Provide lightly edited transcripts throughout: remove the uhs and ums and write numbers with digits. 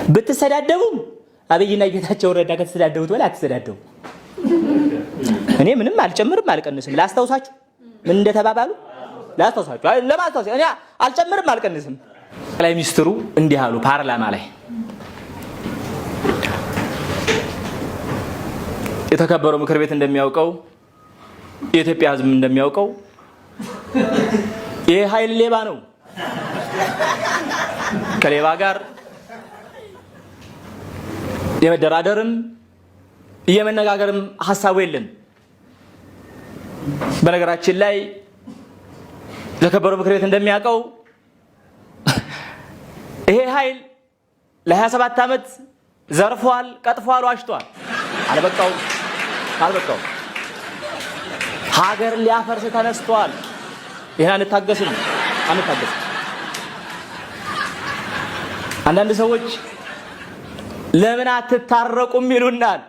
ብትሰዳደቡም አብይና ጌታቸው ረዳ ከተሰዳደቡት በላይ አትሰዳደቡ። እኔ ምንም አልጨምርም አልቀንስም። ላስታውሳችሁ ምን እንደተባባሉ ላስታውሳችሁ። ለማስታወስ እኔ አልጨምርም አልቀንስም። ጠቅላይ ሚኒስትሩ እንዲህ አሉ ፓርላማ ላይ፣ የተከበረው ምክር ቤት እንደሚያውቀው፣ የኢትዮጵያ ሕዝብ እንደሚያውቀው ይህ ኃይል ሌባ ነው። ከሌባ ጋር የመደራደርም የመነጋገርም ሀሳቡ የለም። በነገራችን ላይ የተከበረው ምክር ቤት እንደሚያውቀው ይሄ ኃይል ለ27 ዓመት ዘርፏል፣ ቀጥፏል፣ ዋሽቷል። አልበቃውም አልበቃውም። ሀገር ሊያፈርስ ተነስቷል። ይህን አንታገስም አንታገስም። አንዳንድ ሰዎች ለምን አትታረቁም ይሉናል።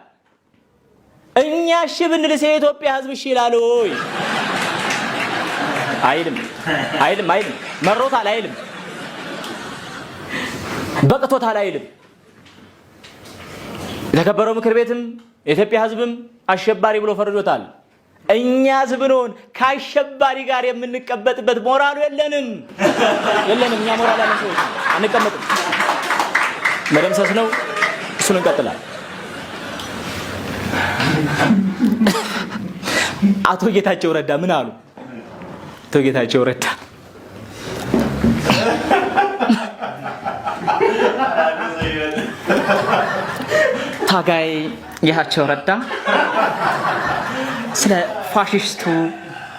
እኛ እሺ ብንልስ የኢትዮጵያ ሕዝብ እሺ ይላል ወይ? አይልም አይልም አይልም። መሮታል አይልም። በቅቶታል አይልም። የተከበረው ምክር ቤትም የኢትዮጵያ ሕዝብም አሸባሪ ብሎ ፈርጆታል። እኛ ብንሆን ከአሸባሪ ጋር የምንቀበጥበት ሞራሉ የለንም የለንም። እኛ ሞራል ያለን ሰዎች አንቀመጥም። መደምሰስ ነው፣ እሱን እንቀጥላል። አቶ ጌታቸው ረዳ ምን አሉ? አቶ ጌታቸው ረዳ ታጋይ ጌታቸው ረዳ ስለ ፋሽስቱ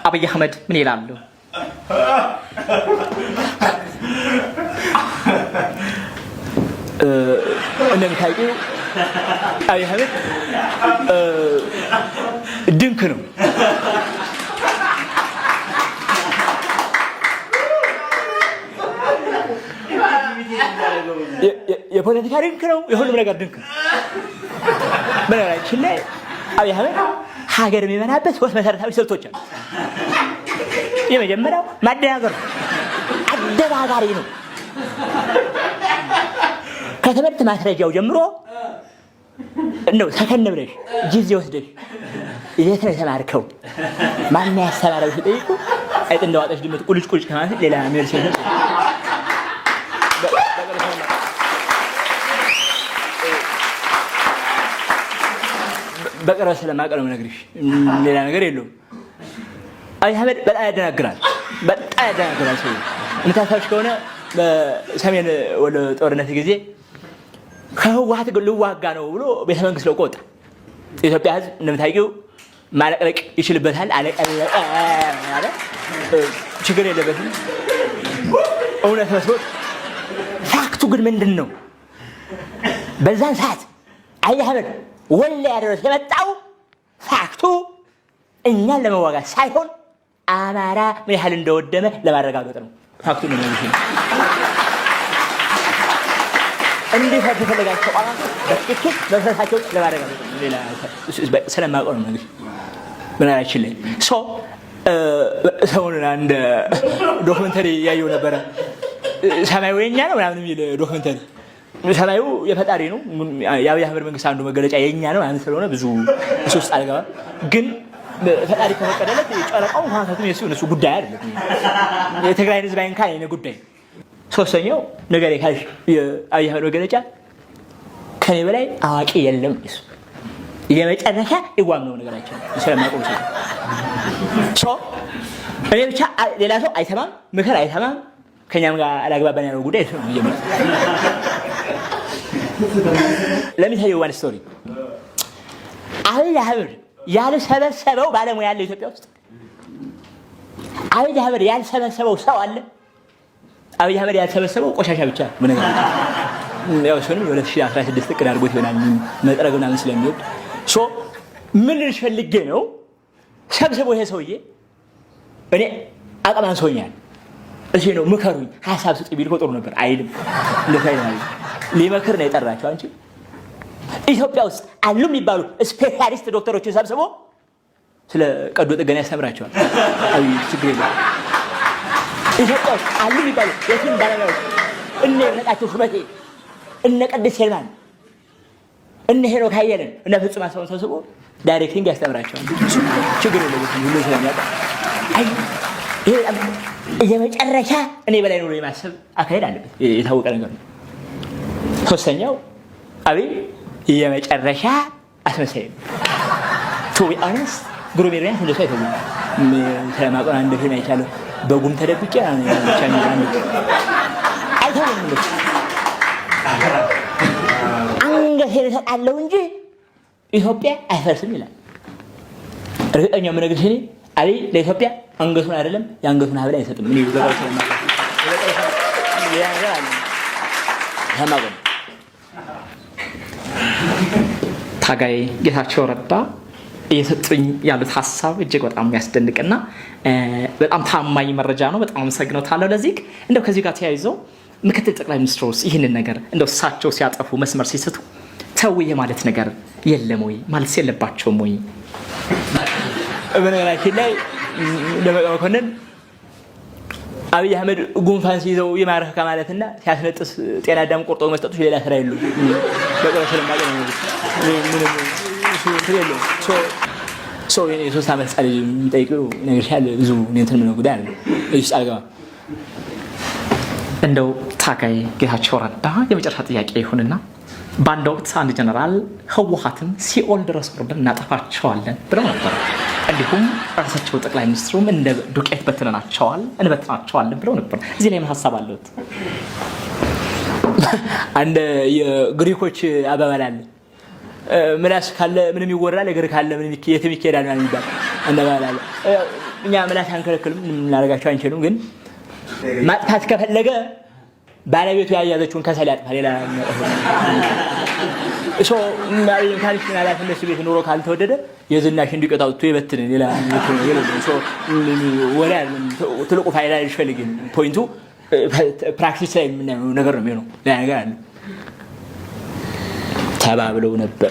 አብይ አህመድ ምን ይላሉ? እንደምታውቂው አብይ አህመድ ድንክ ነው። የፖለቲካ ድንክ ነው። የሁሉም ነገር ድንክ ነው። በነገራችን ላይ አብይ አህመድ ሀገር የሚመራበት ሶስት መሰረታዊ ስልቶች አሉ። የመጀመሪያው ማደናገር ነው። አደናጋሪ ነው። ከትምህርት ማስረጃው ጀምሮ እንደው ሰከን ብለሽ ጊዜ ወስደሽ የት ነው የተማርከው፣ ማን ያስተማረው ሲጠይቁ አይጥ እንደዋጠች ድመት ቁልጭ ቁልጭ ከማለት ሌላ መልስ የለም። በቅርበት ስለማውቅ ነው የምነግርሽ፣ ሌላ ነገር የለውም። አብይ አህመድ በጣም ያደናግራል፣ በጣም ያደናግራል። ሰው የምታስታውሽ ከሆነ በሰሜን ወሎ ጦርነት ጊዜ ከህወሓት ልዋጋ ነው ብሎ ቤተ መንግስት ለቆ ወጣ። የኢትዮጵያ ህዝብ እንደምታውቂው ማለቅለቅ ይችልበታል። አለቀለቀ አለ፣ ችግር የለበትም። እውነት መስሎት፣ fact ኡ ግን ምንድን ነው? በዛን ሰዓት አብይ አህመድ ወልዲያ ድረስ የመጣው fact ኡ እኛን ለመዋጋት ሳይሆን አማራ ምን ያህል እንደወደመ ለማረጋገጥ ነው። fact ኡ ነው። እንዴት የተፈለጋቸው ተቋማት በትክክል መፍረሳቸው ለማረጋገጥ ነው። ሌላ ስለማውቀው ነው የምነግርሽ። በነገራችን ላይ ሰሞኑን አንድ documentary ያየው ነበረ። ሰማዩ የኛ ነው ምናምን የሚል documentary። ሰማዩ የፈጣሪ ነው። የአብይ አህመድ መንግስት አንዱ መገለጫ የኛ ነው ምናምን ስለሆነ ብዙ እሱ ውስጥ አልገባም። ግን ፈጣሪ ከፈቀደለት ጨረቃው ከዋክብቱም የእሱ እነሱ ጉዳይ አይደለም። የትግራይን ህዝብ አይንካ የእኔ ጉዳይ። ሶስተኛው ነገር ካልሽ የአብይ አህመድ መገለጫ ከኔ በላይ አዋቂ የለም። እሱ የመጨረሻ ይዋም ነው ነገራቸው ስለማቆም ሰው እኔ ብቻ ሌላ ሰው አይሰማም፣ ምክር አይሰማም። ከኛም ጋር አላግባባን ያለው ጉዳይ እሱ ነው። መጀመሪያ let me tell you one story። አብይ አህመድ ያልሰበሰበው ባለሙያ አለ ኢትዮጵያ ውስጥ? አብይ አህመድ ያልሰበሰበው ሰው አለ? አብይ አህመድ ያልሰበሰበው ቆሻሻ ብቻ ምን ነገር ያው እሱንም የ2016 እቅድ አድርጎት ይሆናል መጥረግ ምናምን ስለሚወድ። So ምን ልልሽ ፈልጌ ነው፣ ሰብስቦ ይሄ ሰውዬ እኔ አቅም አንሶኛል እሺ ነው ምከሩኝ፣ ሀሳብ ስጡ ቢል እኮ ጥሩ ነበር። አይልም። እንደዛ አይልም። ሊመክር ነው የጠራቸው። አንቺ ኢትዮጵያ ውስጥ አሉ የሚባሉ specialist ዶክተሮችን ሰብስቦ ስለ ቀዶ ጥገና ያስተምራቸዋል። አብይ ችግር የለም። ኢትዮጵያ ውስጥ አሉ የሚባሉ የፊልም ባለሙያዎች እነ ይድነቃቸው ሹመቴ፣ እነ ቅድስት ይልማን፣ እነ ሄኖክ አየለን፣ እነ ፍጹም አስፋውን ሰብስቦ directing ያስተምራቸዋል። ችግር የለበትም፣ ሁሉ ስለሚያውቅ። አይ ይሄ በጣም የመጨረሻ እኔ በላይ ነው ብሎ የማሰብ አካሄድ አለበት። የታወቀ ነገር ነው። ሶስተኛው አብይ የመጨረሻ አስመሳይ ነው። To be honest ግሩም ኤርሚያስ እንደሱ አይተውም። ስለማውቀው አንድ ፊልም አይቻለሁ። በጉም ተደብቄ ብቻ አንድ አይተውም። እንደሱ አንገቴን እሰጣለሁ እንጂ ኢትዮጵያ አይፈርስም ይላል። እርግጠኛ የምነግርሽ እኔ አብይ ለኢትዮጵያ አንገቱን አይደለም የአንገቱን ሀብል አይሰጥም። እኔ በቀል ስለማውቀው ሌላ ነገር አለ ስለማውቀው ነው። ታጋይ ጌታቸው ረዳ እየሰጡኝ ያሉት ሀሳብ እጅግ በጣም የሚያስደንቅና በጣም ታማኝ መረጃ ነው። በጣም አመሰግኖታለሁ። ለዚህ እንደው ከዚህ ጋር ተያይዞ ምክትል ጠቅላይ ሚኒስትሩስ ይህንን ነገር እንደው እሳቸው ሲያጠፉ መስመር ሲስቱ ተው የማለት ነገር የለም ወይ ማለት የለባቸውም ወይ? በነገራችን ላይ ደመቀ መኮንን አብይ አህመድ ጉንፋን ሲይዘው ይማርህ ከማለትና ሲያስነጥስ ጤና አዳም ቆርጦ መስጠቱ ሌላ ስራ የለውም። በቅርብ ስለማውቅ ነው። ምንም እሱ እንትን የለውም። የኔ የ3 ዓመት ህፃን ልጅ የሚጠይቀው እነግርሻለሁ። ብዙ እኔ እንትን የምለው ጉዳይ አለ። እዚህ ውስጥ አልገባም። እንደው ታጋይ ጌታቸው ረዳ የመጨረሻ ጥያቄ ይሁንና በአንድ ወቅት አንድ ጀነራል ህወሓትን ሲኦል ድረስ ወርደን እናጠፋቸዋለን ብለው ነበር። እንዲሁም ራሳቸው ጠቅላይ ሚኒስትሩም እንደ ዱቄት በትነናቸዋል እንበትናቸዋለን ብለው ነበር። እዚህ ላይ ምን ሀሳብ አለዎት? አንድ የግሪኮች አባባል አለ። ምላስ ካለ ምንም ይወራል፣ እግር ካለ ምንም የትም ይኬዳል ምናምን የሚባል አንድ አባባል አለ። እኛ ምላስ አንከለክልም፣ ምንም ልናደርጋቸው አንችልም። ግን ማጥፋት ከፈለገ ባለቤቱ ያያዘችውን ከሰል ያጥፋ። ሌላ አብይም ካልሽ ምናልባት እነሱ ቤት ኑሮ ካልተወደደ የዝናሽ እንዲቀጣ ወጥቶ ይበትን። ሌላ ወሬ አይደለም። ትልቁ ፋይዳ አይፈልግም። point ኡ practice ላይ የምናየው ነገር ነው የሚሆነው። ሌላ ነገር አለ ተባብለው ነበር።